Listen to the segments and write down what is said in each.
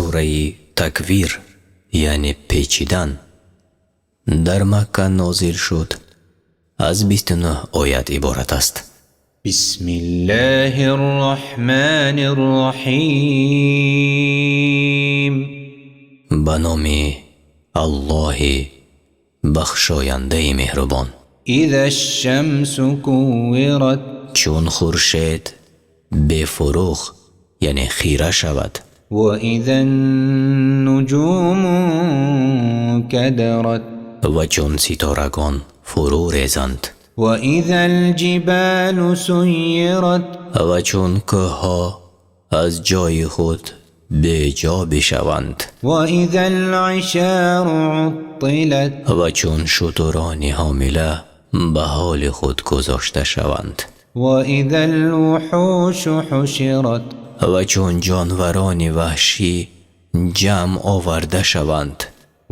Сураи Таквир, яъне печидан, дар Макка нозил шуд, аз 29 оят иборат аст. بسم الله الرحمن الرحيم. Ба номи Аллоҳи бахшояндаи меҳрубон. إذا الشمس كورت. Чун хуршед бефуруғ, яъне хира шавад. وإذا النجوم انكدرت. Ва чун ситорагон фурӯ резанд. وإذا الجبال سيرت. Ва чун кӯҳҳо аз ҷои худ беҷо бишаванд. وإذا العشار عطلت. Ва чун шутурони ҳомила ба ҳоли худ гузошта шаванд. وإذا الوحوش حشرت. Ва чун ҷонварони ваҳшӣ ҷамъ оварда шаванд.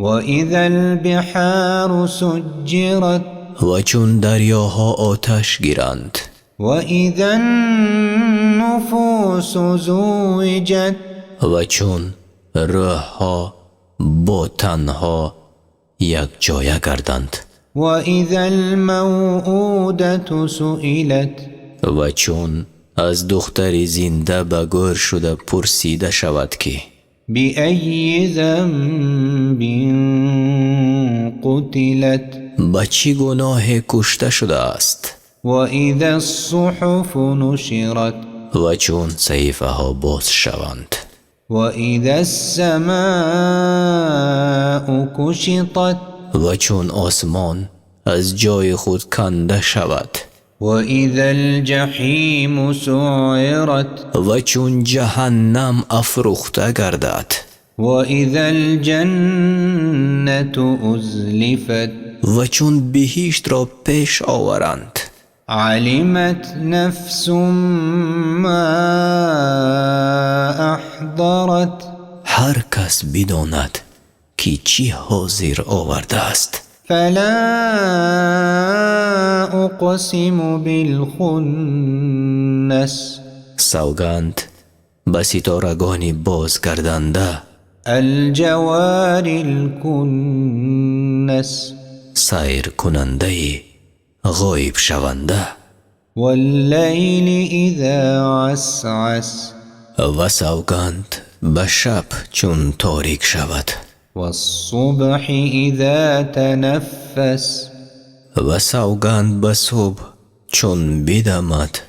وإذا البحار سجرت. Ва чун дарёҳо оташ гиранд. وإذا النفوس زوجت. Ва чун рӯҳҳо бо танҳо якҷоя гарданд. وإذا الموءودة سئلت. Ва чун аз духтари зинда ба гӯр шуда пурсида шавад, ки بأي ذنب قتلت. Ба чӣ гуноҳе кушта шудааст. وإذا الصحف نشرت. Ва чун саҳифаҳо боз шаванд. وإذا السماء كشطت. Ва чун осмон аз ҷои худ канда шавад. وإذا الجحيم سعرت. Ва чун ҷаҳаннам афрӯхта гардад. وإذا الجنة أزلفت. Ва чун биҳиштро пеш оваранд. علمت نفس ما أحضرت. Ҳар кас бидонад, ки чӣ ҳозир овардааст. فلا أقسم بالخنس. Савганд ба ситорагони бозгарданда. الجوار الكنس. Сайркунандаи ғоибшаванда. والليل إذا عسعس. Ва савганд ба шаб, чун торик шавад. والصبح إذا تنفس. Ва савганд ба субҳ, чун бидамад.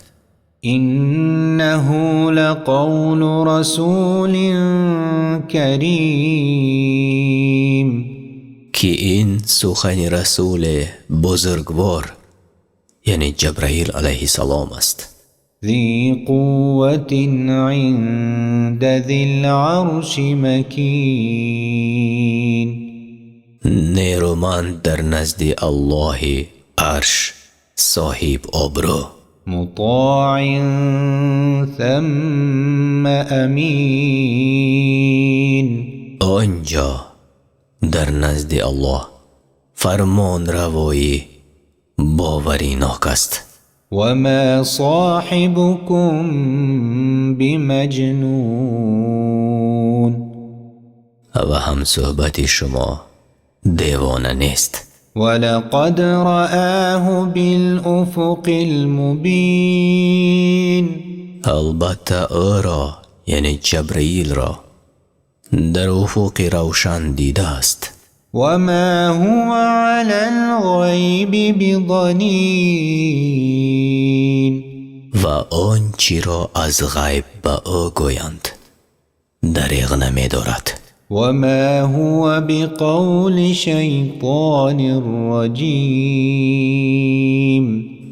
إنه لقول رسول كريم. Ки ин сухани расуле бузургвор, яъне Ҷабраил алайҳиссалом аст. ذي قوة عند ذي العرش مكين. Нерӯманд дар назди Аллоҳи арш соҳиб обрӯ. مطاع ثم أمين. Он ҷо дар назди Аллоҳ фармонравоӣ боваринок аст. وما صاحبكم بمجنون. Ва ҳамсӯҳбати шумо девона нест. ولقد رآه بالأفق المبين. Албатта, ӯро, яъне Ҷабраилро, дар уфуқи равшан дидааст. وما هو على الغيب بضنين. Ва он чиро аз ғайб ба ӯ гӯянд, дареғ намедорад. وما هو بقول شيطان رجيم.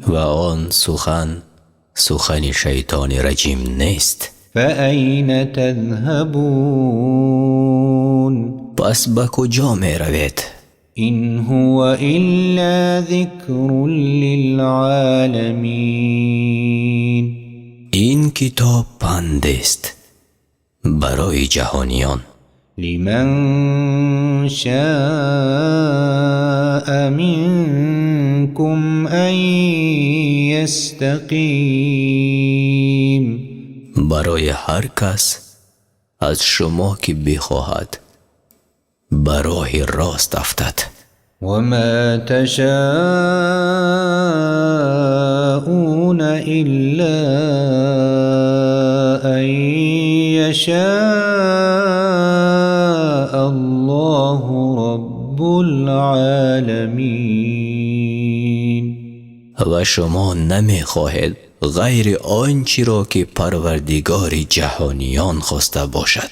Ва он сухан сухани шайтони раҷим нест. فأين تذهبون؟ Пас ба куҷо меравед? إن هو إلا ذكر للعالمين. Ин китоб пандест барои ҷаҳониён. لمن شاء منكم أن يستقيم. Барои ҳар кас Аз шумо ки бихоҳад ба роҳи рост афтад. وما تشاءون إلا أن يشاء الله رب العالمين. Ва шумо намехоҳед ғайри он чиро ки Парвардигори ҷаҳониён хоста бошад.